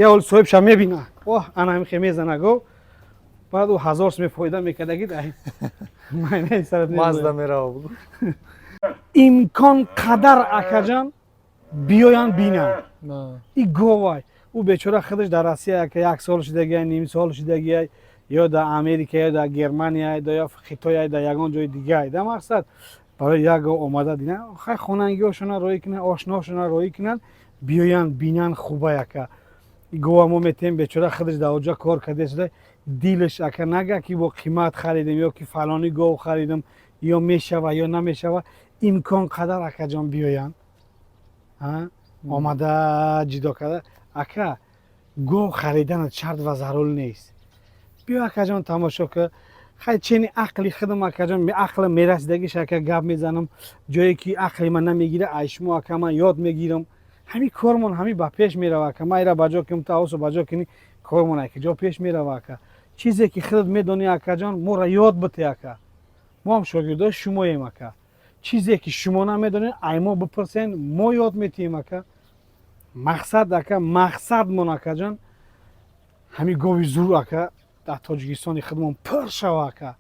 Я ҳол соҳибша мебина, оҳ, ана ҳамихе мезана гов, баъд ӯ 1000 суме фоида мекардаги майнаи сарат. Мазда мерава, бугу. Имкон қадар, акаҷон, биёянд, бинанд и говай. Ӯ бечора худаш дар Россия як сол шудагиай, ним сол шудагиай, ё дар Америка, ё дар Германия, ё Хитой, дар ягон ҷои дига. Да мақсад барои як гов омада дина, хай, хонангиҳошона роҳӣ кунанд, ошноҳошона роҳӣ кунанд, биёянд, бинанд. Хуба, яка гова мо метем. Бечора худаш дар оҷа кор карда шуда, дилаш, ака, нага ки бо қимат харидем ё ки фалони гов харидем, ё мешава, ё намешава. Имкон қадар, акаҷон, биёянд, омада ҷидо карда. Ака, гов хариданат шарт ва зарур нест. Биё, акаҷон, тамошо ка. Хай, чени ақли худам, акаҷон, ақлам мерасидагиш, ака, гап мезанам. Ҷое ки ақли ман намегира, ай шумо, ака, ман ёд мегирам. Ҳамин кормон ҳамин ба пеш мерава, ака. Ман ира ба ҷо кунам, таосо ба ҷо кунӣ, кормон ака ҷо пеш мерава. Ака, чизе ки худат медонӣ, акаҷон, моро ёд бите, ака. Мо ҳам шогирдои шумоем, ака. Чизе ки шумо намедонед, ай мо бипурсен, мо ёд метиҳем, ака. Мақсад, ака, мақсадмон, акаҷон, ҳамин гови зур, ака, дар Тоҷикистони худмон пур шава, ака.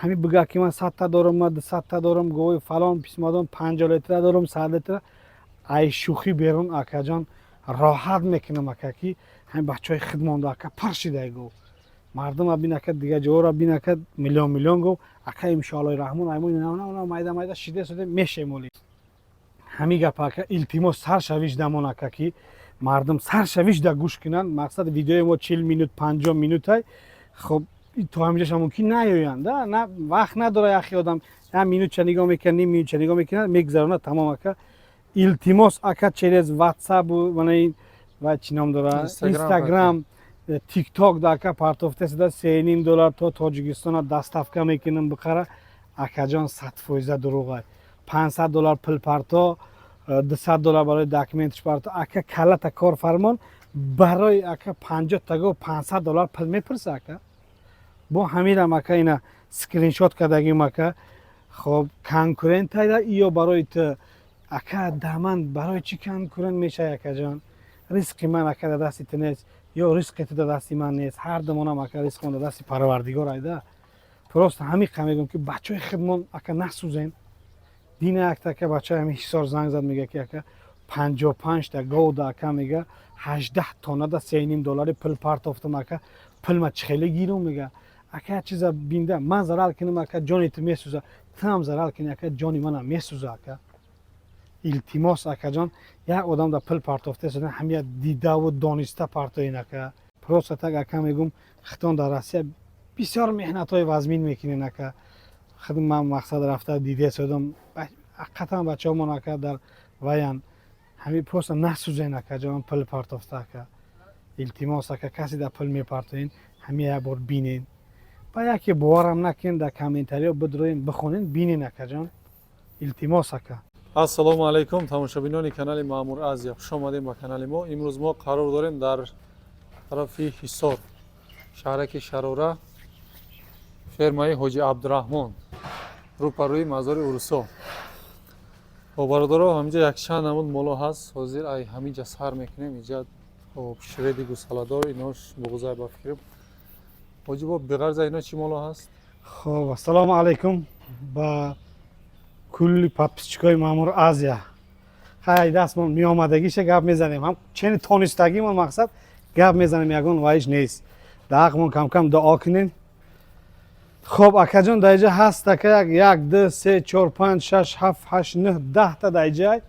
Ҳамин бига ки ман 100-та дорам, ман 200-та дорам, гови фалон писмадон, 50 литра дорам, 100 литра. Ай шӯхӣ берун, акаҷон, роҳат мекунам, ака, ки ҳамин бачаҳои худмонда, ака, пур шидай гов. Мардума бин, ака, дигар ҷоҳоро бин, ака, миллион миллион гов, ака. Иншоаллои раҳмон, аймон майда майда шида шуда мешемоли ҳамин гап, ака. Илтимос, сар шавиш дамон, ака, ки мардум сар шавиш да гӯш кунанд. Мақсад, видеои мо 40 минут, 50 минутай. Хоб, то ҳаминҷоша мумкин наёянд, да на, вақт надора. Яхе одам як минутча нигоҳ мекунад, ним минутча нигоҳ мекунад, мегузаронад, тамом. Ака, илтимос, ака, через ватсапу мана ин ва чӣ ном дора, Инстаграм, Тикток да, ака, партофта сида, 3,5 доллар то Тоҷикистона доставка мекунам, бихара. Акаҷон, 100 фоиза дурӯғай. 500 доллар пул парто, 200 доллар барои документш парто. Ака, калата кор фармон. Барои, ака, 50 та гов 500 доллар пул мепурса, ака. Бо ҳаминам, ака, ина скриншот кардагим, ака. Хоб, конкурент айда ё барои ту, ака, даман барои чӣ конкурент мешавӣ, акаҷон? Ризқи ман, ака, дар дасти ту нест ё ризқи ту дар дасти ман нест. Ҳар думонам, ака, ризқмон дар дасти Парвардигор айда. Просто ҳамиқа мегӯм, ки бачаҳои худмон, ака, насӯзен. Дина якта, ака, бачаи ҳами Ҳисор занг зад, мега ки, ака, 55-та говда, ака, мега, 18 тоннада 3,5 доллари пул партофтам, ака, пулма чӣ хеле гирум? Мега, ака, як чиза бинда, ман зарар кунам, ака, ҷони ту месӯза, ту ҳам зарар кунӣ, ака, ҷони манам месӯза. Ака, илтимос, акаҷон, як одам да пул партофта шуда, ҳамия дидаву дониста партоин, ака. Просто так, ака, мегум, хитон дар Россия бисёр меҳнатҳои вазмин мекунен, ака. Худ ман, мақсад, рафта дида шудам, ҳақиқатан бачаҳомон, ака, дар ваян. Ҳами просто насӯзен, акаҷон, пул партофта. Ака, илтимос, ака, касе да пул мепартоин, ҳами як бор бинен. Ба яке боварам накунен, дар комментариҳо бидроен, бихонен, бинен, акаҷон. Илтимос, ака. Ассалому алайкум, тамошобинони канали Маъмур Азия, хуш омадем ба канали мо. Имрӯз мо қарор дорем дар тарафи Ҳисор, шаҳраки Шарора, фермаи Ҳоҷи Абдураҳмон, рӯпарӯи мазори урусо. Хоб, бародаро, ҳаминҷа якчанд намуд моло ҳаст. Ҳозир ай ҳаминҷа сар мекунем. Инҷа, хоб, шведи гусаладор, инош буғузай, ба фикрам. Ҳоҷи, бо биғарза ино чӣ моло ҳаст? Хоб, ассалому алайкум ба кулли подписчикои Маъмур Азия. Хай, дастмон меомадагиша гап мезанем, ҳам чени тонистагимон, мақсад, гап мезанем, ягон ваиш нест. Дар ҳақмон камкам дуо кунем. Хоб, акаҷон, дар инҷа ҳаст, ака, як, як, ду, се, чор, панҷ, шаш, ҳафт, ҳашт, нӯҳ, 10-та дар инҷа.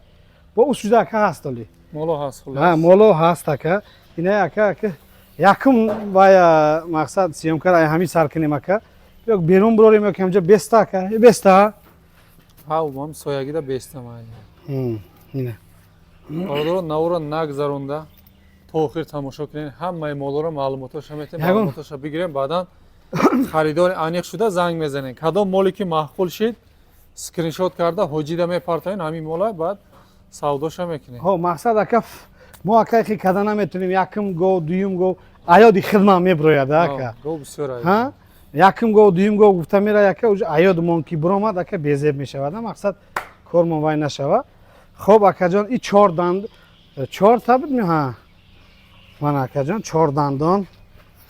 Бо усуда, ака, ҳаст оли. Моло ҳаст. Ҳа, моло ҳаст, ака. Ина, ака, ака, якум вая, мақсад, съёмкара ай ҳамин сар кунем, ака, ё берун бурорем, ё ки ҳамҷа беста, ака, беста. Ҳа, ман соягида бестам. Ина. Бародаро, навора нагзаронда то охир тамошо кунед. Ҳамаи молоро маълумотоша метем, маълумотоша бигирем, баъдан харидори аниқ шуда занг мезанем. Кадом моле ки маъқул шид, скриншот карда ҳоҷида мепартоен, ҳамин мола баъд савдоша мекунем. Ҳо, мақсад, ака, мо, ака, хи када наметонем. Якум гов, дуюм гов аёди хидмат меброяд, ака. Гов бисёр. Ҳа, якум гов, дуюм гов гуфта мера, ака, уже аёдмон ки биромад, ака, безеб мешавад, мақсад, кормон вай нашава. Хоб, акаҷон, и чор данд, чорта буд, ҳа. Ман, акаҷон, чор дандон,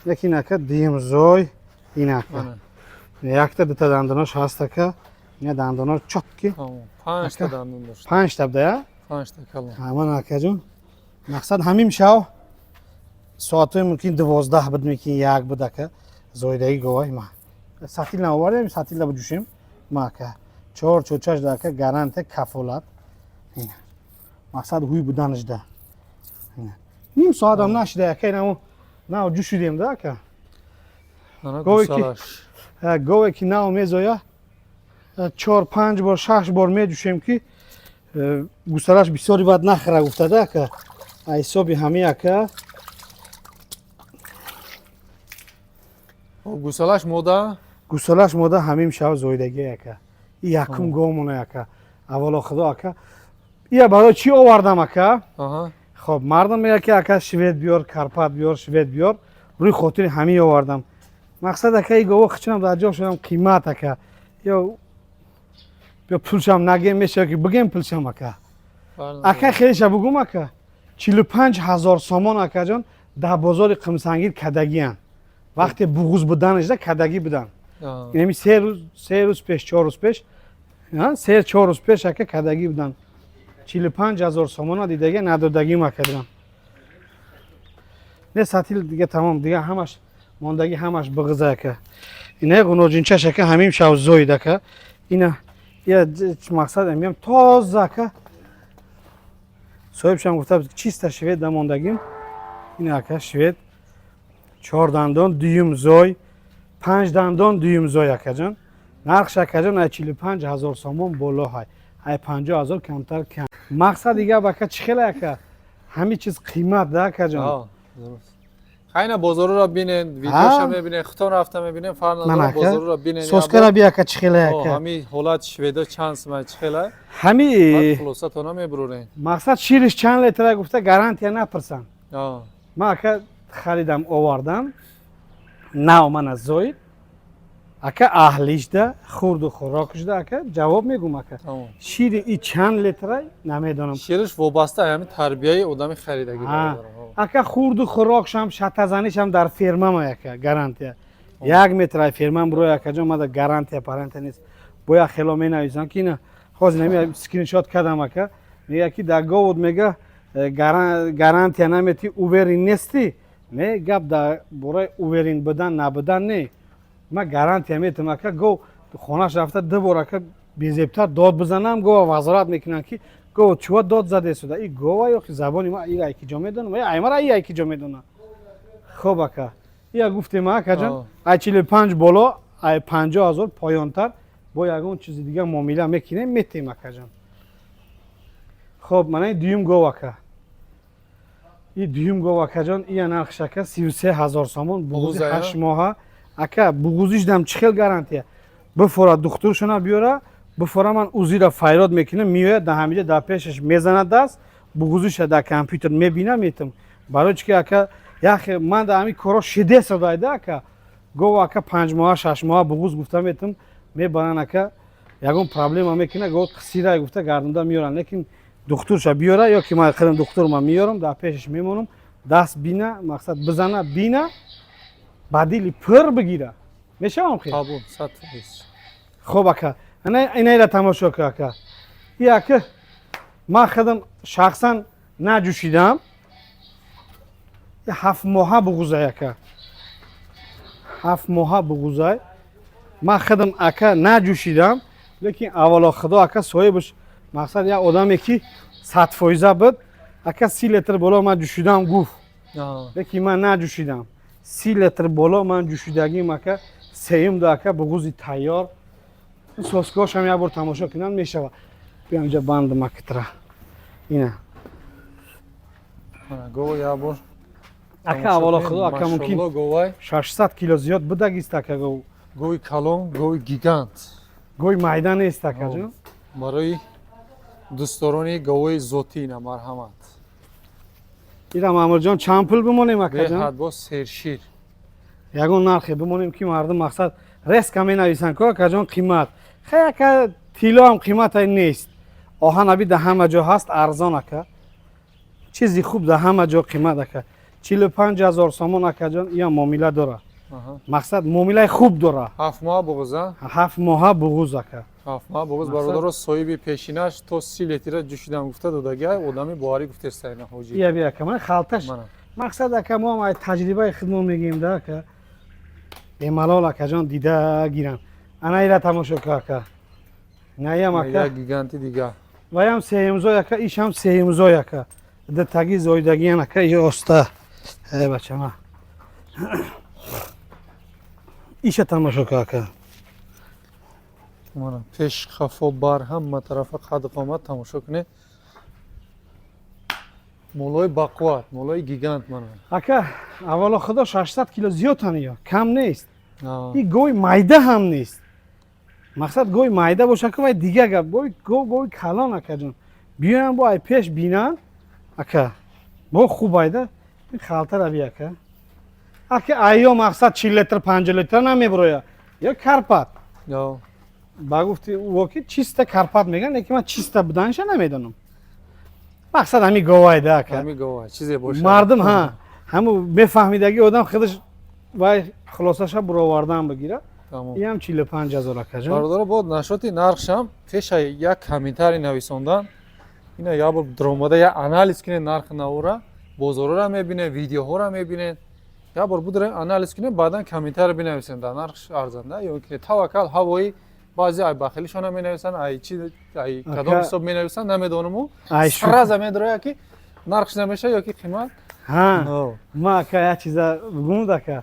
лекин, ака, дуюм зой ин, ака, якта дута дандонош ҳаст, ака. Ина дандоно чёткий. Панҷта дандон дошт. Панҷта буда. Панҷта калон. Ман, акаҷон, мақсад ҳамин шав соатҳои мумкин 12 буд, мумкин 1 буд, ака, зоидаги говаи ма. Сатил наовардем, сатила буҷушем ма, ака. Чор чочаш да, ака, гарантия, кафолат. Мақсад ҳуй буданашда ним соатам нашида, ака, инаму нав ҷушидем да, ака. Гове ки нав мезоя, чор, панҷ бор, шаш бор меҷушем, ки гусалаш бисёри бад нахӯра гуфтада, ака, ҳисоби ҳами, ака. Гусалаш мода. Гусалаш мода ҳамин шав зоидагӣ, ака. И якум говмона, ака, аввало худо, ака, ия барои чӣ овардам, ака? Хоб, мардам мега, ки, ака, швед биёр, карпат биёр, швед биёр. Рӯи хотири ҳамин овардам. Мақсад, ака, и гово хичинам дар ҷо шудам қимат, ака. Ё ё пулшам нагем мешава, ки бигем пулшам, ака. Ака, хелеша бугум, ака, 45 000 сомон, акаҷон, дар бозори Қимсангир кадагиян. Вақте буғуз буданашда кадагӣ будан. Инами 3 рӯз, 3 рӯз пеш, 4 рӯз пеш, 3-4 рӯз пеш, ака, кадагӣ будан. 45 000 сомона дидаги надодагим, акаҷон. Не, сатил дига тамом, дига ҳамаш мондагӣ, ҳамаш буғиза, ака. Ина ғуноҷинчаш, ака, ҳамин шав зоид, ака. Ина я мақсад мегам тоза, ака. Соҳибшам гуфта, чиста швед да мондагим. Ина, ака, швед, чор дандон, дуюм зой, панҷ дандон, дуюм зой, акаҷон. Нархш, акаҷон, ай 45 000 сомон боло ҳай, ай 50 000 камтар кам. Мақсад дига, ака, чӣ хеле, ака, ҳамин чиз қимат да, акаҷон. Хайна, бозорро бинен, видеоша мебинен, худтон рафта мебинен, фарқ надорад, бозорро бинен. Соскара би, ака, чӣ хеле, ака. Ҳами ҳолат шведо чанд сумай, чӣ хеле. Ҳами хулосатона мебурорен. Мақсад, шириш чанд литра гуфта гарантия напурсам. Ман, ака, харидам, овардам, нав мана зоид, ака, аҳлишда, хурду хӯрокшда, ака, ҷавоб мегум, ака. Шири и чанд литра намедонам. Шириш вобаста ҳами тарбияи одами харидагӣ. Ака, хурду хӯрокшам, шатазанишам дар фермама, ака, гарантия. Як метр ай фермам рӯй, акаҷон, мада гарантия парантия нест. Боя хело менависам, ки ина ҳозир нами скриншот кардам, ака, мега, ки дар говуд мега, гарантия намети, уверен нестӣ. Не, гап дар бораи уверен будан набудан не. Ман гарантия метам, ака. Гов хонаш рафта ду бор, ака, безебтар дод бизанам, гова вазорат мекунанд, ки гов чува дод задесуда. И гова ё забони ма ира ки ҷо медонам, аймара ия ки ҷо медонам. Хоб, ака, ия гуфтем, акаҷон, ай 45 боло, ай 50 000 поёнтар бо ягон чизи дига муомила мекунем, метем, акаҷон. Хоб, манаи дуюм гов, ака. И дуюм гов, акаҷон, ия нархш, ака, 33 000 сомон, буғузи 8 моҳа, ака. Буғузишдам чӣ хел гарантия? Бифора, духтуршона биёра, бифора, ман узира файрод мекунам, меояд, дар ҳамиҷа дар пешаш мезанад даст, буғузиша дар компютер мебинам, метам. Барои чӣ ки, ака, яхе ман дар ҳамин коро шидеса дайда, ака. Гов, ака, 5 моҳа, 6 моҳа буғуз гуфта метам, мебаран, ака, ягон проблема мекуна, гов қисира гуфта гардонда меёран. Лекин духтурша биёра, ё ки ман худам духтур ман меёрам, дар пешаш мемонам, даст бина, мақсад бизана, бина, ба дили пур бигира. Мешавам хел? Қабул, 100%. Хоб, ака, инаира тамошо ка, ака. И, ака, ман худам шахсан наҷӯшидам. 7 моҳа буғузай, ака, 7 моҳа буғузай. Ман худам, ака, наҷӯшидам, лекин аввало худо, ака, соҳибаш, мақсад, як одаме ки 100% буд, ака, 30 литр боло ман ҷӯшидам гуфт, лекин ман наҷӯшидам. 30 литр боло ман ҷӯшидагим, ака. Сеюм да, ака, буғузи тайёр. Соскоҳошам як бор тамошо кунам мешава. Биям инҷа бандам, акитра ина. Гова як бор. Ака, аввало худо, ака, мумкин 600 кило зиёд будагист, ака, гов. Гови калон, гови гигант. Гови майда нест, акаҷон. Барои дӯстдорони говои зотӣ ина марҳамат. Ира, Маъмурҷон, чанд пул бимонем, акаҷон? Беҳад бо сершир. Ягон нархе бимонем, ки мардум, мақсад, резко менависанд ко, акаҷон, қимат. Хай, ака, тилло ҳам қиматай нест, оҳан аби дар ҳама ҷо ҳаст, арзон, ака. Чизи хуб дар ҳама ҷо қимат, ака. 45 000 сомон, акаҷон. Ия муомила дора, мақсад, муомилаи хуб дора. 7 моҳ буғуз? 7 моҳа буғуз, ака. 7 моҳ буғуз, бародаро. Соҳиби пешинаш то 30 литра ҷӯшидам гуфта додагиа, одами боварӣ гуфтестайна, ҳоҷи. Ия би, ака, мана халташ. Мақсад, ака, мо ҳам таҷрибаи худмон мегӯем да, ака, бемалол, акаҷон, дида гиранд. Ана ира тамошо ка, ака, наям, ака. Як гиганти дига. Ваям сеюмзой, ака, ишам сеюмзой, ака, дтаги зоидагиян, ака. И оста, э бачама, иша тамошо ка, ака. Мана пеш, хафо, бар, ҳама тарафа қад қомат тамошо кунед. Молои бақувват, молои гигант, мана. Ака, аввало худо, 600 кило зиёдтан, ё кам нест. И гови майда ҳам нест. Мақсад, гови майда боша ку, вай дига гап. Гови калон, акаҷон, биёям бо ай пеш бинан, ака, бо хуб айда. Ин халтара би, ака. Ака, айё, мақсад, 40 литр, 50 литр намеброя ё Карпат. Ба гуфти ӯ ки чиста Карпат меган, лекин ман чиста буданша намедонам. Мақсад, ҳами говайда, ака. Ҳами гова чизе боша. Мардум ҳа, ҳаму мефаҳмидаги одам худаш вай хулосаша буровардан бигира. Иам 45 000, акаҷон. Бародаро, бо нашоти нархшам пеша як комментарий нависондан, ина як бор даромада як анализ кунед нархи навора, бозорора мебинед, видеоҳоро мебинед, як бор будре анализ кунед, баъдан комментарий бинависед, дар нархш арзанда ё ки таваккал ҳавоӣ. Баъзе ай бахилишона менависанд, ай чи, ай кадом ҳисоб менависанд, намедонаму, сразу медрояд ки нархш намеша ё ки қимат. Ҳа, ма, ака, як чиза бигӯмуд, ака.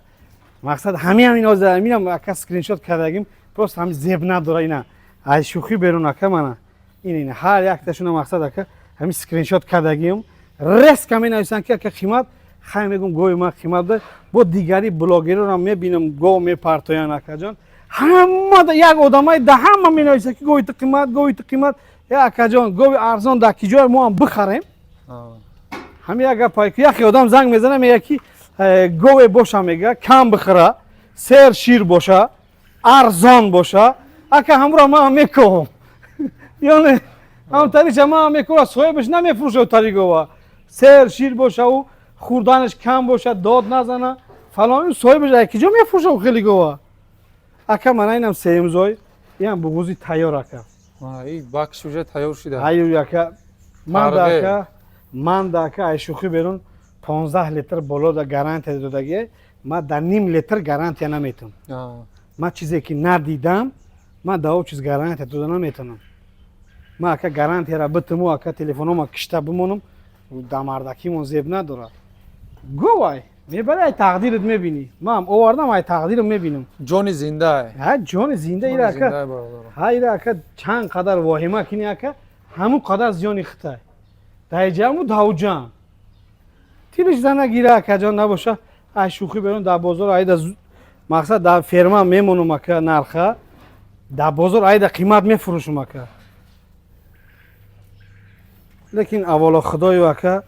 Мақсад, ҳамин ҳамин ҳозир ҳаминам, ака, скриншот кардагим, просто ҳами зеб надора. Ина ай шӯхӣ берун, ака, мана ин, ина ҳар якташуна, мақсад, ака, ҳамин скриншот кардагим. Резко менависанд ки, ака, қимат. Хай, мегум, гови ман қимат буда. Бо дигари блогерора мебинам, гов мепартоянд, акаҷон, ҳама як одамай да ҳама менависад ки гови ту қимат, гови ту қимат. Э, акаҷон, гови арзон дар ки ҷое мо ҳам бихарем? Ҳамин як гапае ки яхе одам занг мезана, мега ки гове боша, мега, кам бихӯра, сер шир боша, арзон боша, ака, ҳамуро ман мекоҳам ё не? Ҳамтариша ман мекоҳам, соҳибаш намефурӯша тари гова. Сер шир боша, ӯ хӯрданаш кам боша, дод назана, фалон, соҳибаш ай киҷо мефурӯша хеле гова, ака? Мана инам сеюмзой, инам буғузи тайёр, ака. Бакш уже тайёр шуда. Аю, ака, ман да, ака, ман да, ака, ай шӯхӣ берун, 15 литр боло да гарантия додагие, ман дар ним литр гарантия наметавам. Ман чизе ки надидам, ман дар о чиз гарантия дода наметавонам. Ман, ака, гарантияра битиму, ака, телефонома кишта бимонам, дамардакимон зеб надорад. Говай мебари, ай тақдират мебинӣ. Ман овардам, ай тақдирам мебинам. Ҷони зинда. Ҳа, ҷони зинда. Ира, ака, ҳа, ира, ака, чанд қадар воҳима кунӣ, ака, ҳамун қадар зиёни хитай даиҷаму давҷам тилиш зана гира, акаҷон. Набоша, ай шӯхӣ берун, дар бозор айда, мақсад, дар ферма мемонам, ака, нарха, дар бозор айда қимат мефурӯшам, ака. Лекин аввало худою, ака,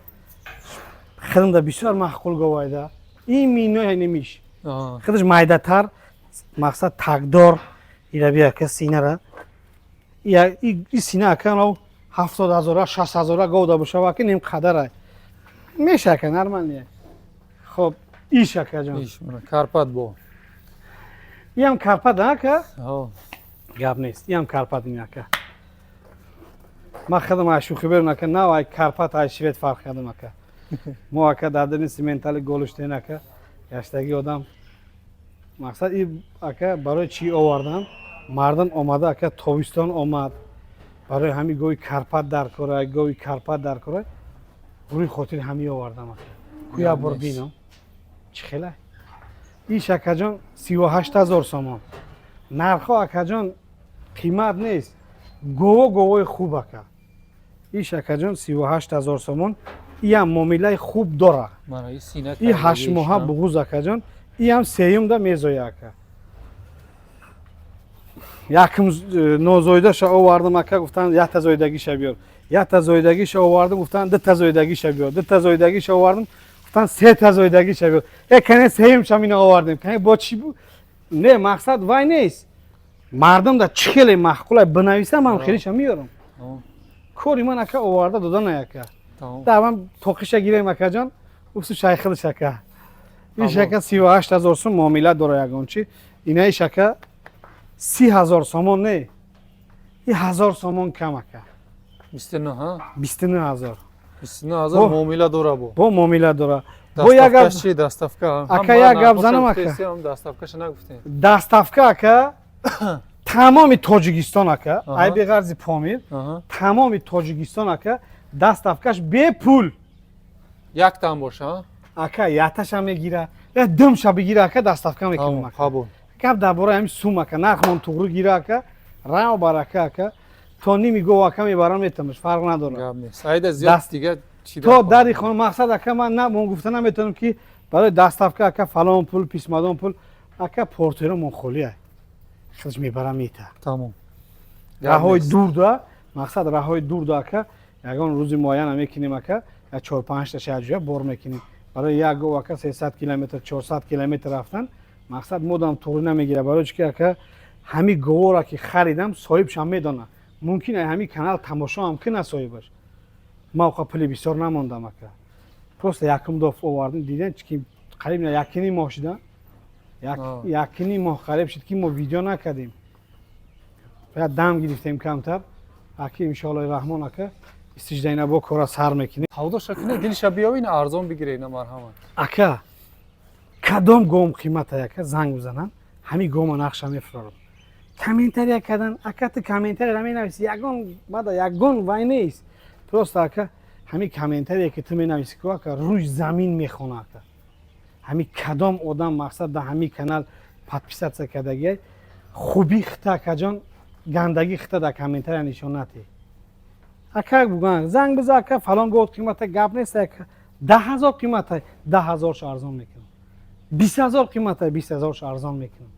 хидмда бисёр маъқул говайда. Ин немиш худаш майдатар, мақсад, тагдор. Ира би, ака, синара. И сина, ака, нав 70 ҳазора, 60 ҳазора гов да бошава, ака, ним қадарай меша, ака, нормально. Хоб, иш, акаҷон. Карпат бо. Иам Карпат, ака, гап нест, иам Карпат ин, ака. Ман худам ай шӯхӣ берун, ака, нав ай Карпат, ай швед фарқ кардам, ака. Мо, ака, дар дини симентали Голштейн, ака, гаштаги одам. Мақсад, и, ака, барои чӣ овардам? Мардум омада, ака, тобистон омад, барои ҳамин гови Карпат дар кора, гови Карпат дар кора. Рӯи хотири ҳамин овардам, ака, куя бор бинам чӣ хела иш. Акаҷон, 38 000 сомон нархҳо, акаҷон, қимат нест, гово говои хуб, ака. Иш, акаҷон, 38 000 сомон. Иам муомилаи хуб дора. И 8 моҳа буғуз, акаҷон, иам сеюмда мезоя, ака. Якм нозоидаша овардам, ака, гуфтанд, якта зоидагиша биёр. Якта зоидагиша овардам, гуфтанд, дута зоидагиша биёр. Дута зоидагиша овардам, гуфтанд, сета зоидагиша биёр. Э, кане, сеюмшам ина овардем, кане, бо чӣ не, мақсад, вай нест. Мардум да чӣ хеле маъқулай бинависа, ман хелиша меёрам. Кори ман, ака, оварда додана, ака. Да ман тоқиша гирем, акаҷон. Усу шайхилш, ака. Иш, ака, 38 000 сум, муомила дора ягон чи. Инаиш, ака, 30 000 сомон не, и 1000 сомон кам, ака. 29, ҳа? 29 000. 29 000, муомила дора бо. Бо муомила дора. Бо як гап чи, доставка? Ака, як гап занам, ака. Доставкаша нагуфтем. Доставка, ака, тамоми Тоҷикистон, ака, ай беғарзи Помир, тамоми Тоҷикистон, ака, доставкаш бепул. Яктам боша? Ака, яташа мегира, я дымша бигира, ака, доставка мекунам. Қабул. Гап дар бораи ҳамин сум, ака, нархмон туғрӣ гира, ака, рав барака, ака, то ними гов, ака, мебарам, метамаш, фарқ надорад. То дари хона. Мақсад, ака, ман мон гуфта наметавонам, ки барои доставка, ака, фалон пул, писмадон пул. Ака, портеромон холия, худаш мебара, мета. Тамом. Раҳои дурда, мақсад, раҳои дурда, ака, ягон рӯзи муайяна мекунем, ака, я чор панҷта шаҷоя бор мекунем. Барои як гов, ака, 300 километр, 400 километр рафтан, мақсад, модам туғрӣ намегира. Барои чи ки, ака, ҳами говора ки харидам, соҳибшам медона, мумкин ай ҳами канал тамошо ҳам кина соҳибаш. Ма оқа пули бисёр намондам, ака, просто якум доф овардем, дидем ки қариб якним моҳ шуда, якним моҳ қариб шуд, ки мо видео накардем, як дам гирифтем камтар. Аки, иншоаллои раҳмон, ака, истиждаина бо кора сар мекунем. Савдоша кунед, дилша биёв, ина арзон бигире, ина марҳамат. Ака, кадом гом қимата, ака, занг бизанам, ҳамин гома нақша мефурорам. Комментария кардан, ака, ту комментария менависи, ягон мада ягон вай нест. Просто, ака, ҳамин комментарие ки ту менависи ку, ака, рӯи замин мехона, ака. Ҳамин кадом одам, мақсад, дар ҳамин канал подписаться кардагиай, хуби хита, акаҷон, гандагӣ хита дар комментария нишон натӣ, ака. Буган занг биза, ака, фалон гов қимата, гап нест, ака, 10 000 қимата, 10 000-шо арзон мекунам, 20 000 қимата, 20 000-шо арзон мекунам.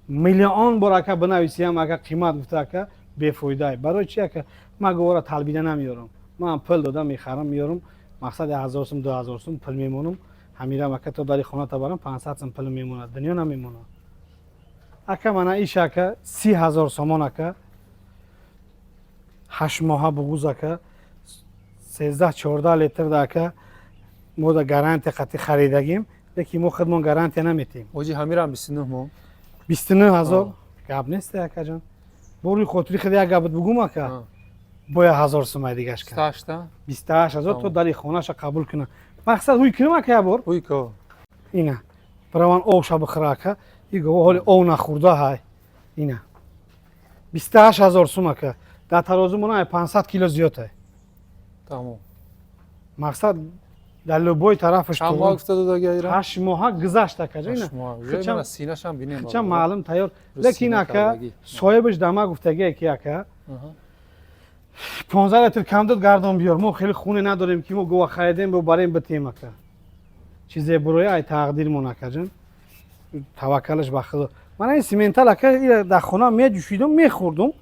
Миллион бор, ака, бинависиям, ака, қимат гуфта, ака, бефоида. Барои чи, ака, ман говора талбида намеёрам, ман пул дода мехарам, меёрам. Мақсад, 1000 сум, 2000 сум пул мемонам, ҳамирам, ака, то дари хоната барам, 500 сум пул мемонад, дунё намемонад, ака. Мана иш, ака, 30 000 сомон, ака, 8 моҳа буғуз, ака, 13-14 литр да, ака. Мо да гарантия қати харидагим, лекин мо худмон гарантия наметиҳем. Оҷи, ҳамирам 29 мо. 29 000, гап нест, акаҷон. Бо рӯи хотири худ як гапат бугум, ака, боя 1000 сумай дигаш кард. 28 000 то дари хонаша қабул кунам. Мақсад, ҳуй кунам, ака, як бор. Ҳуй ко. Ина бараван овша бихӯра, ака. И гова ҳоли ов нахӯрда ҳай. Ина 28 000 сум, ака, дар тарозу мона 500 кило зиёд ай. Тамом. Мақсад, дар любой тарафаш. Чанд моҳ гуфта додаги айра? 8 моҳа гузашт, ака. Синашам бинем. Хичам маълум, тайёр. Лекин, ака, соҳибаш дама гуфтагие, ки, ака, 15 литр кам дод, гардон биёр. Мо хеле хуне надорем, ки мо гова харидем, бо барем битем, ака. Чизе буроя, ай тақдирмон, акаҷон, таваккалаш ба Худо. Мана ин симентал, ака, дар хона меҷӯшидум, мехӯрдум.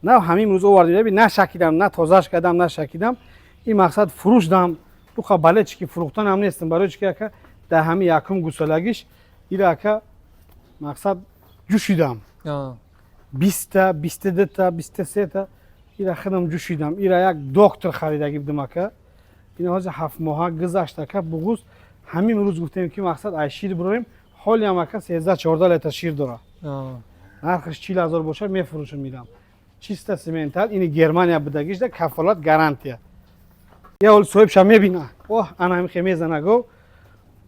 На ҳамин рӯз овардим, на шакидам, на тозаш кардам, на шакидам. Ин, мақсад, фурӯш дам буха бале чи ки фурӯхтанам нестам. Барои чи ки, ака, дар ҳамин якум гусолагиш ира, ака, мақсад, ҷӯшидам 20-та, 22-та, 23-та ира худам ҷӯшидам. Ира як доктор харидагӣ будам, ака. Ина ҳозир 7 моҳа гузашт, ака, буғуз. Ҳамин рӯз гуфтем, ки, мақсад, ай шир бирорем. Ҳолиам, ака, 13-14 литр шир дора. Нархаш 40 000 бошад, мефурӯшам, мирам. Чиста симентал, ини Германия будагишда, кафолат, гарантия. Я ҳол соҳибша мебина, оҳ, ана ҳамихе мезана гов,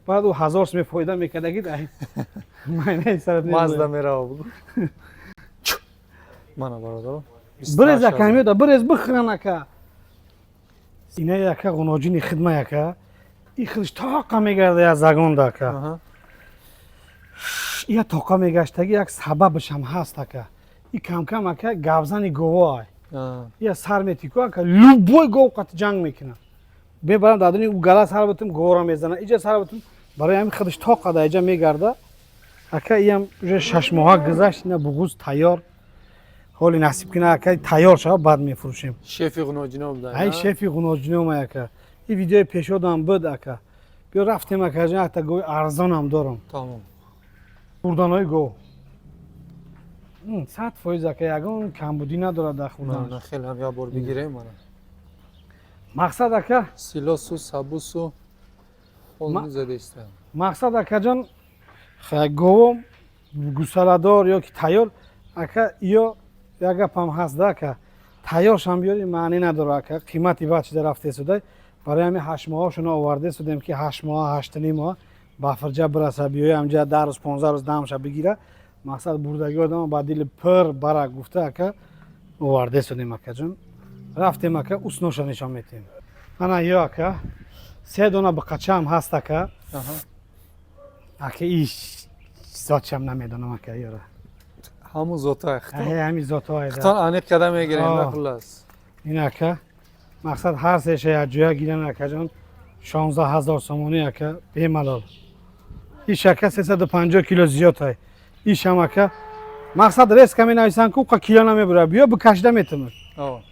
баъд ӯ 1000 суме фоида мекардагид, ай майнаи сарат. Мазда мерава, бугу. Мана, бародаро. Бирез, ака, ҳамиёда бирез, бихӯран, ака. Ина, ака, ғуноҷини хидма, ака, и худш тоқа мегарда, як загонда, ака. Я тоқа мегаштаги, як сабабашам ҳаст, ака. И камкам, ака, гавзани гово ай. Я сар метику, ака, любой гов қати ҷанг мекунад. Мебарам дадони ӯ гала, сар бутум, говора мезана, иҷа сар бутум. Барои ҳамин худаш тоқа да иҷа мегарда, ака. Иям уже 6 моҳа гузашт, ина буғуз тайёр. Ҳоли насиб кина, ака, тайёр шава, баъд мефурӯшем. Шефи ғуноҷино буда. Ай шефи ғуноҷинома, ака. И видеои пешодам буд, ака. Биё рафтем, ака, якта гови арзонам дорам. Тамом. Хурданои гов 100%, ака, ягон камбудӣ надорад дар хурдан. Хеле ҳам як бор бигирем, мана. Мақсад, ака. Силосу, сабусу. Полный задейства. Мақсад, акаҷон, говом гусаладор ё ки тайёр, ака, ё як гапам ҳаст да, ака, тайёршам биёри, маънӣ надора, ака, қимати баъд чида рафтесудай. Барои ҳами 8 моҳашона оварде судем, ки 8 моҳа, 8,5 моҳа ба фирҷа бираса, биёя ҳамҷа 10 рӯз, 15 рӯз дамша бигира. Мақсад, бурдаги одама ба дили пир бара гуфта, ака, оварде судем. Акаҷон, рафтем, ака, усноша нишон метиҳем. Ана ё, ака, се дона биқачаам ҳаст, ака. Ака, иш зотшам намедонам, ака, ёра. Ҳамун зота. Ҳами зотҳо. Хитон аниқ када мегирем, хуллас. Ин, ака, мақсад, ҳар сеша якҷоя гиран, акаҷон, 16 000 сомонӣ, ака, бемалол. Иш, ака, 350 кило зиёд ай. Ишам, ака, мақсад, резко менависанд ку қа кило намебура, биё, бикашида метавонад.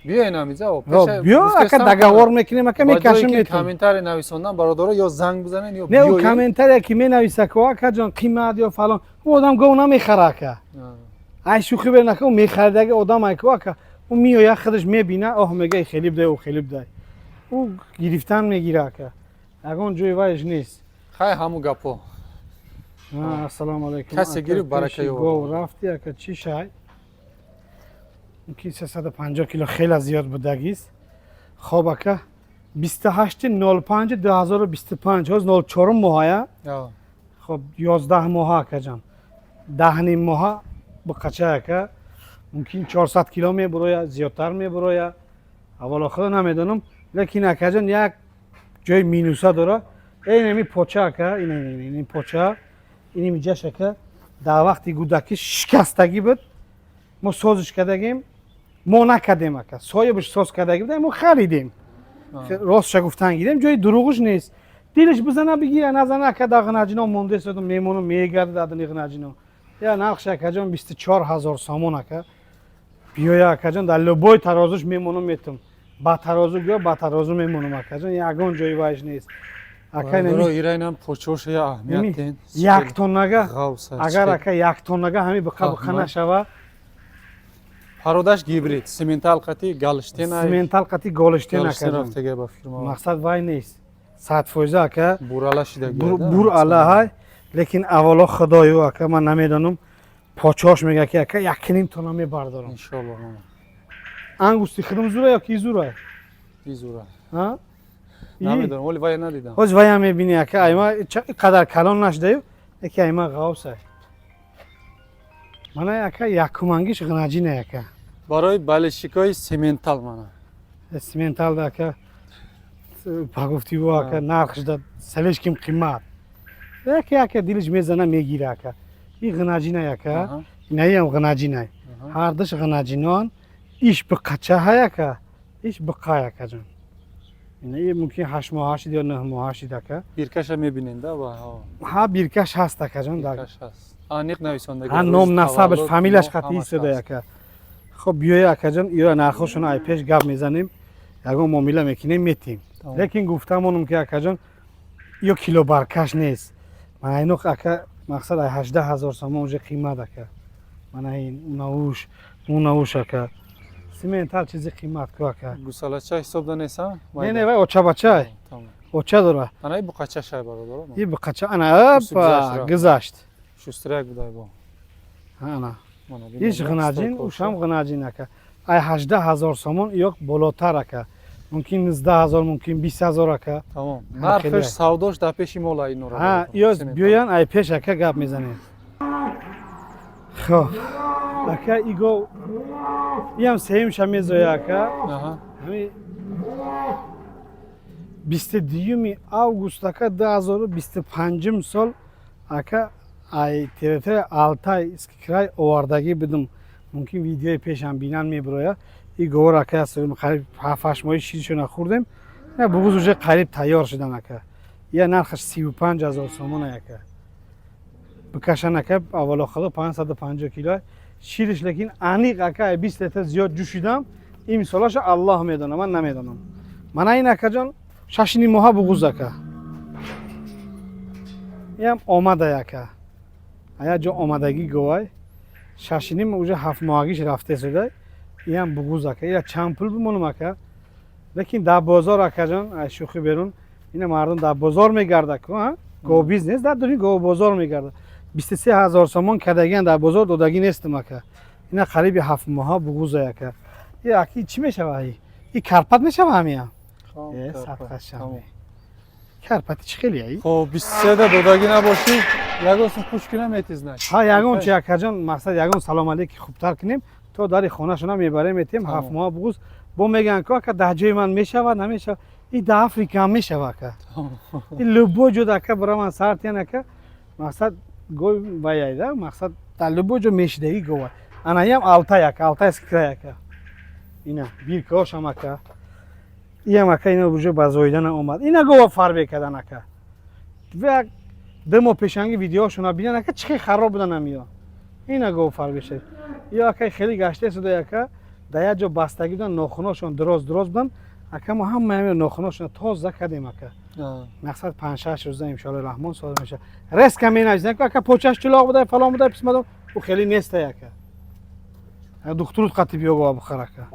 Биёен амиза. Биё, ака, договор мекунем, ака, мекашим, метавонем. Комментарий нависондан бародаро, ё занг бизанен, ё Не, ӯ комментария ки менависа ку, акаҷон, қимат ё фалон, ӯ одам гов намехара, ака. Ай шӯхӣ бернака, ӯ мехаридаги одам ай ку, ака, ӯ меояд, худаш мебина, оҳ, мега, хеле бдай, ӯ хеле бдай, ӯ гирифтан мегира, ака, ягон ҷои вайш нест. Хай, ҳаму гапо. Ассалому алайкум. Касе гирифт, барака ёбад. Гов рафти, ака, чӣ шай? Мумкин 350 кило хеле зиёд будагист. Хоб, ака, 28.05.2025, ҳоз 04 моҳая. Хоб, 11 моҳа, акаҷон, 10,5 моҳа биқача, ака, мумкин 400 кило мебуроя, зиёдтар мебуроя, аввало худо намедонам. Лекин, акаҷон, як ҷои минуса дора. Инами поча, ака, ин поча, иними ҷаш, ака, дар вақти гудакӣ шикастагӣ буд. Мо созиш кардагем, мо накардем, ака, соҳибаш соз кардагӣ буд, мо харидем. Ростша гуфтан гирем, ҷои дурӯғш нест. Дилаш бизана, бигира, назана, ака, дар ғнаҷино мондесодум, мемонум, мегардад адни ғнаҷино. Я нархш, акаҷон, 24 000 сомон, ака. Биёя, акаҷон, дар любой тарозуш мемонум, метум. Ба тарозу гӯё, ба тарозу мемонум, акаҷон, ягон ҷои вайш нест. Ака. Ирайнам почоша я аҳамият ден. Як тоннага, агар, ака, як тоннага ҳами биқа биқа нашава. Пародаш гибрид, симентал қати галштен. Симентал қати голштен, акаҷон. Мақсад, вай нест, 100%, ака. Бурала шидаги. Бур алаҳай, лекин аввало худою, ака, ман намедонам, почош мега ки, ака, 1,5 тонна мебардорам. Иншоллоҳ. Ангусти худум зура ё ки зура? Изура. Намедонам, оли вая надидам. Ҳоз вая мебини, ака, айма қадар калон нашдаю, яки айма ғавсай. Мана, ака, якумангиш ғнаҷина, ака. Барои болельщикои сементал мана. Сементалда, ака, ба гуфти ӯ, ака, нархшда слишком қимат. Яке, ака, дилиш мезана, мегира, ака. И ғнаҷина, ака, инаиам ғнаҷинай, ҳардуш ғнаҷиноан. Иш биқачаҳай, ака, иш биқай, акаҷон. Инаи мумкин 8 моҳа шид ё 9 моҳа шид, ака. Биркаша мебинен да? Ҳа, биркаш ҳаст, акаҷон. Аниқ нависондаги. Ҳа, ном насабаш, фамилияш қатъи истода, ака. Хоб, биёя, акаҷон, ира нархошона ай пеш гап мезанем, ягон муомила мекунем, метиҳем. Лекин гуфтамонам ки, акаҷон, ё килобаркаш нест. Мана ино, ака, мақсад, ай 18 000 сомон уже қимат, ака. Мана ин унауш, унауш, ака, симентал чизи қимат ку, ака. Гусалача ҳисоб данеса? Не, не, вай очабачай, оча дора. Ана и буқача шай, бародаро. И буқача, ана апа гузашт. Шустряк будай бо. Ана иш ғнаҷин, ушам ғнаҷин, ака, ай 18 000 сомон ё болотар, ака, мумкин 19 000, мумкин 20 000, ака. Тамом, нархш, савдош дар пеши мола инора. Ҳа, ё биёян, ай пеш, ака, гап мезанем. Хоб, ака, иго иам сеюмша мезоя, ака. Ҳами 22 август, ака, 2025-ум сол, ака, ай территория Алтайский край овардагӣ будум. Мумкин видеои пешам бинан, мебироя. И говор, ака, қариб 7-8 моҳи ширишона хӯрдем, бугуз уже қариб тайёр шудан, ака. Я нархаш 35 000 сомона, ака. Бикашан, ака, аввало худо, 550 кило шириш, лекин аниқ, ака, 20 литр зиёд ҷӯшидам. Имсолаша аллоҳ медонам, ман намедонам. Мана ин, акаҷон, 6,5 моҳа буғуз, ака. Иам омадай, ака, ая ҷо омадагӣ говай, 6,5, уже 7 моҳагиш рафтесудай. Иам буғуз, ака. Ира чанд пул бимонам, ака? Лекин дар бозор, акаҷон, ай шӯхӣ берун. Ина мардум дар бозор мегарда ку, гов бизнес дар дуни гов бозор мегарда. 23 000 сомон кадагиан, дар бозор додагӣ нестам, ака. Ина қариби 7 моҳа буғуза, ака. Аки, чӣ мешава? И карпат мешава ҳамия? Садқашам, карпати чӣ хеле ай? Хоб, 23 да додагӣ набошӣ, ягон сум пуш кунам метизнак. Ҳа, ягон чи, акаҷон, мақсад ягон салом алейки хубтар кунем, то дари хонашона мебарем, метиҳем. 7 моҳа буғуз. Бо мегӯянд ку, ака, дар ҷои ман мешавад, намешавад. И дар Африка ҳам мешава, ака, и любой ҷо ака, бираван сартиян, ака. Мақсад гой ваяйда, мақсад дар любой ҷо мешидагӣ гова. Анаям Алтай, ака, алтайский край, ака. Ина биркаошам, ака, иам, ака, ина уже ба зоидана омад. Ина гова фарбе кардан, ака. Як 2 моҳ пешанги видеошона бинан, ака, чӣ хел хароб будан амиё. Ина гов фарбе шад ё, ака, хеле гаштаи суда, ака, дар як ҷо бастагӣ будан, нохуношон дроз дроз будан, ака. Мо ҳама ҳамин нохуношона тоза кардем, ака. Мақсад 5-6 рӯза, иншоалло раҳмон, соз меша. Резко менависем, ака, почаш чулоқ буда, фалон буда, писмадон. Ӯ хеле нестай, ака. Духтурут қати биё, гова бихар, ака.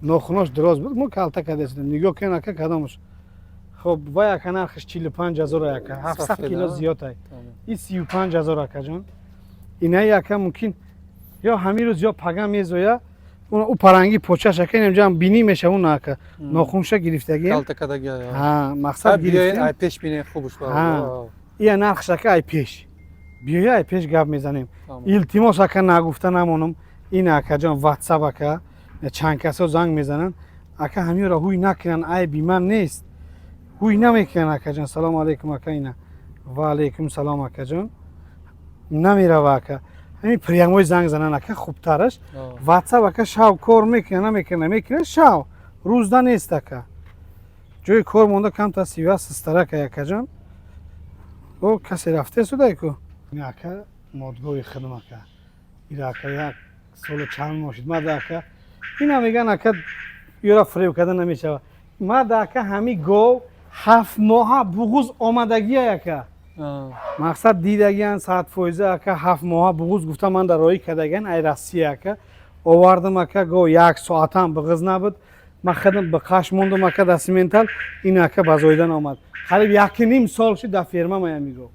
Нохунош дроз буд, мо калта кардастем. Нигоҳ кун, ака, кадомаш хоб. Вай, ака, нархаш 45 000, ака, 700 кило зиёд ай. И 35 000, акаҷон. Инаи, ака, мумкин ё ҳамин рӯз, ё пага мезоя. Ӯ паранги почаш, ака, инҷа бинӣ меша. Уна, ака, нохунша гирифтагӣ. Мақсад. Пеш бинем, хубш. Ия нархш, ака, ай пеш биёя, ай пеш гап мезанем. Илтимос, ака, нагуфта намонам. Ин, акаҷон, ватсап, ака, чанд касо занг мезананд, ака, ҳаминро ҳуй накунанд, айби ман нест, ҳуй намекунанд, акаҷон. Салому алайкум, ака. Ина, ва алайкум салом, акаҷон. Намерава, ака, ҳамин прямой занг зананд, ака, хубтараш. Ватсап, ака, шав кор мекунад, намекунад, намекунад, шав, рӯзда нест, ака. Ҷои кор монда, камта сива систарака, акаҷон. О, касе рафте судай ку, ака, модгоҳи хидм, ака. Ира, ака, як солу чанд моҳ шуд. Мада, ака, ина меган, ака, ёра фиреб карда намешавад. Мада, ака, ҳами гов 7 моҳа буғуз омадагия, ака. Мақсад дидагиян 100%, ака, 7 моҳа буғуз гуфта ман дар роҳӣ кардагиян, ай Россия, ака, овардам, ака. Гов як соатам буғуз набуд, ман худам биқаш мондум, ака, дар симентал. Ин, ака, ба зоидан омад. Қариб 1,5 сол шуд дар ферма маями гов.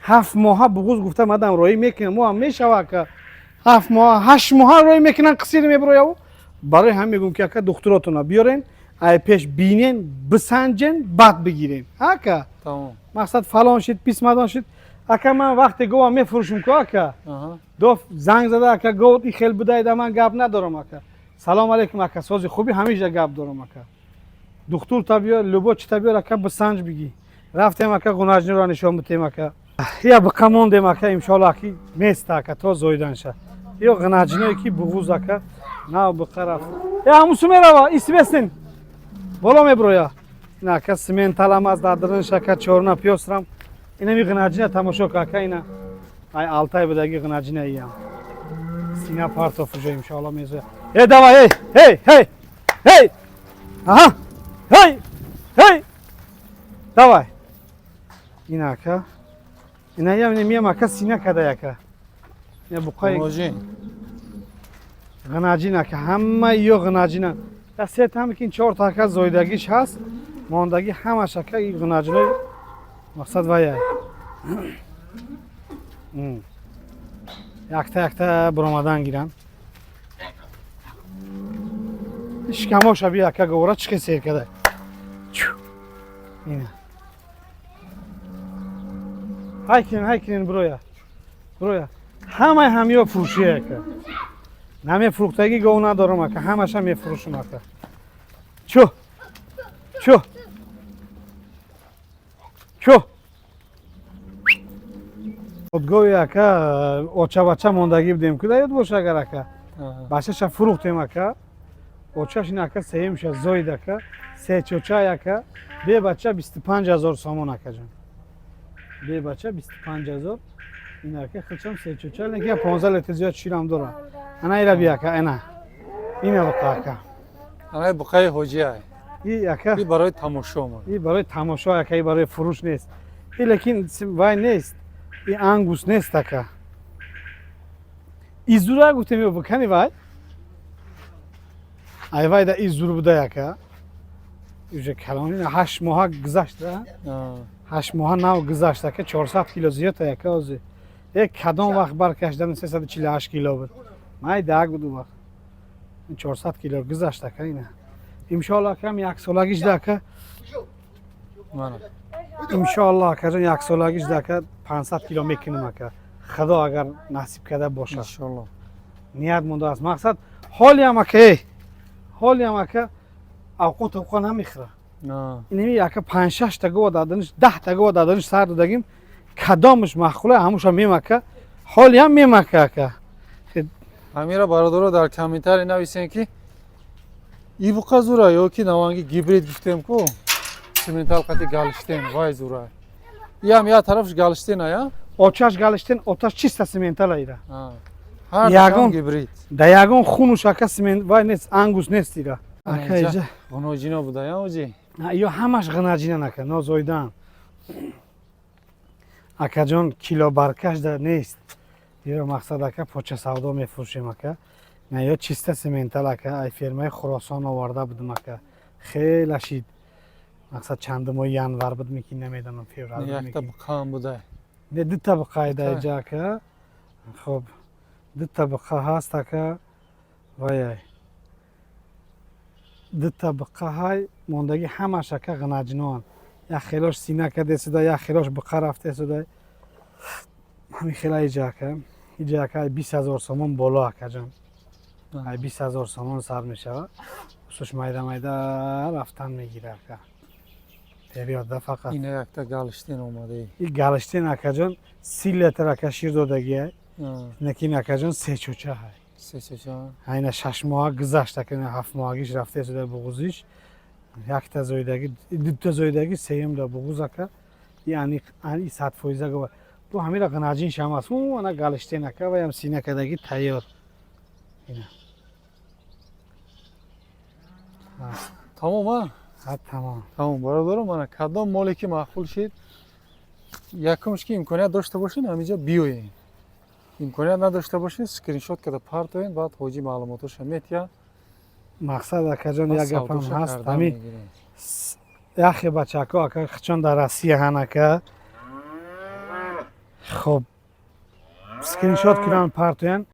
7 моҳа буғуз гуфта мадам роҳӣ мекунам, мо ҳам мешава, ака. 7 моҳа, 8 моҳа роҳӣ мекунан, қисир мебирояву. Барои ҳам мегӯм ки, ака, духтуротона биёрен, ай пеш бинен, бисанҷен, баъд бигирен, ака. Мақсад фалон шид, писмадон шид, ака. Ман вақте говам мефурӯшум ку, ака, доф занг зада, ака, гов и хел будайда, ман гап надорам, ака. Салом алейкум, ака, сози хуби, ҳамеша гап дорам, ака. Духтур та биёр, любо чи та биёр, ака, бисанҷ, бигӣ. Рафтем, ака, ғунаҷниро нишон битем, ака. Я биқа мондем, ака, иншоалло, аки места, ака, то зоиданша. Ё ғунаҷиное ки буғуз, ака, нав биқа рафт. Э, ҳамусу мерава, истибестин, боло мебироя. Ина, ака, сименталам аст дар дарунш, ака, чорна пёстрам. Инами ғунаҷина тамошо ка, ака. Ина ай Алтай будаги ғунаҷина, иям сина партоф, уже иншоалло мезоя. Э, давай, эй, эй, эй, эй, аҳа, эй, эй, давай. Ина, ака, ина ям миям, ака, сина када, ака. Ина буқаи ғунаҷин, ака, ҳама ё ғунаҷина. Се там кин чор та, ака, зоидагиш ҳаст, мондагӣ ҳамаш, ака, и ғунаҷинои мақсад ваяй якта якта буромадан гиранд. Шикамоша би, ака, говора чӣ хел сер када. Ина ҳай кунен, ҳай кунен, бироя, бироя. Ҳамаи ҳамиё фурӯшия, ака. Намефурӯхтагӣ гов надорам, ака, ҳамаша мефурӯшам, ака. Чӯ, чӯ, чӯ. Одгоҳи, ака, очабача мондагӣ будем ку, дар ёд боша агар, ака. Бачаша фурӯхтем, ака. Очаш ин, ака, сеюмша зоид, ака, сечочай, ака, бебача 25 000 сомон, акаҷон, бебача 25 000. Ин, ака, хелчам сечоча, лекин 15 литр зиёд ширам дора. Ана ира би, ака, ана ина буқа, ака. Ана буқаи ҳоҷиай. И, ака. И барои тамошо омад. И барои тамошо, ака, и барои фурӯш нест. И лекин вай нест, и ангус нест, ака. Изура гуфтем ё букани вай, ай вайда изур буда, ака. Уже калон, 8 моҳа гузашта. 8 моҳа нав гузашта, ака, 400 кило зиёд ака. Ози е кадом вақт баркашидан 348 кило буд, майдаак буд у вақт. 400 кило гузашт, ака. Ина, иншоалло, акам, яксолагишда, ака. Мана. Иншоалло, акаҷон, яксолагишда, ака, 500 кило мекунем, ака, худо агар насиб карда бошад. Иншоалло. Ният мондааст. Мақсад, ҳолиам, ака, ҳолиам, ака, авқот авқа намехӯра. Инами, ака, панҷ-шаш та гова даданиш, 10 та гова даданиш сар додагим, кадомаш маъқула, ҳамуша мемака, ҳолиам мемака, ака. Ҳамира, бародаро, дар комментарий нависем, ки и буқа зура ё ки наванги гибрид гуфтем ку, симентал қати галштен, вай зура. Иам я тарафш галштен ая? Очаш галштен, оташ чиста симентала ира. Ҳар Ягон- гибрид. Да ягон хунуш, ака, симент вай нест, ангус нест ира, ака. Иҷа. Иҷа. Ғуноҷино буда я оҷи? Ё ҳамаш ғинаҷинан, ака, нозоидаан, акаҷон, кило баркаш да нест. Ё мақсад, ака, поча савдо мефурӯшем, ака. На, ё чиста симентал, ака, ай фермаи Хуросон оварда будам, ака, хела шид. Мақсад, чанду моҳи январ буд меки, намедонам, феврал буд. Якта Меки. Буқаам буда. Не, дута буқа Дута? ида иҷа, ака. Хоб, дута буқа ҳаст, ака. Ваяй, дута буқа ҳай, мондагӣ ҳамаш, ака, ғинаҷиноан. Як хелош сина кардесуда, як хелош буқа рафтесуда. Ҳамин хела иҷа, ака. Иҷа, ака, 20 000 сомон боло, акаҷон, ай 20 000 сомон сар мешавад. Усуш майда майда рафтан мегира, ака, периодда фақат. Ина якта галштен омадаи. И галштен, акаҷон, 30 литр, ака, шир додагия. Некин, акаҷон, сечоча ҳай. Сечоча. Айна 6 моҳа гузашт, ака, 7 моҳагиш рафтесуда буғузиш. Якта зоидаги, дута зоидаги, сеюм да буғуз, ака. И аниқ ани 100% гова. Бу ҳамира ғинаҷин шам аст. У ана галштен, ака, ваям сина кадаги тайёр. Ина. Тамом, а? Ҳа, тамом. Тамом, бародаро. Мана, кадом моле ки маъқул шид, якумш ки имконият дошта бошед, ҳаминҷа биёед. Имконият надошта бошед, скриншот карда партоед, баъд ҳоҷӣ маълумотоша метиҳад. Мақсад, акаҷон, як гапам савдоша ҳаст. карда Ҳами мегирем. Яхе бачако, ака, чон дар Россия ҳан, ака, хоб, скриншот кунан, партоян.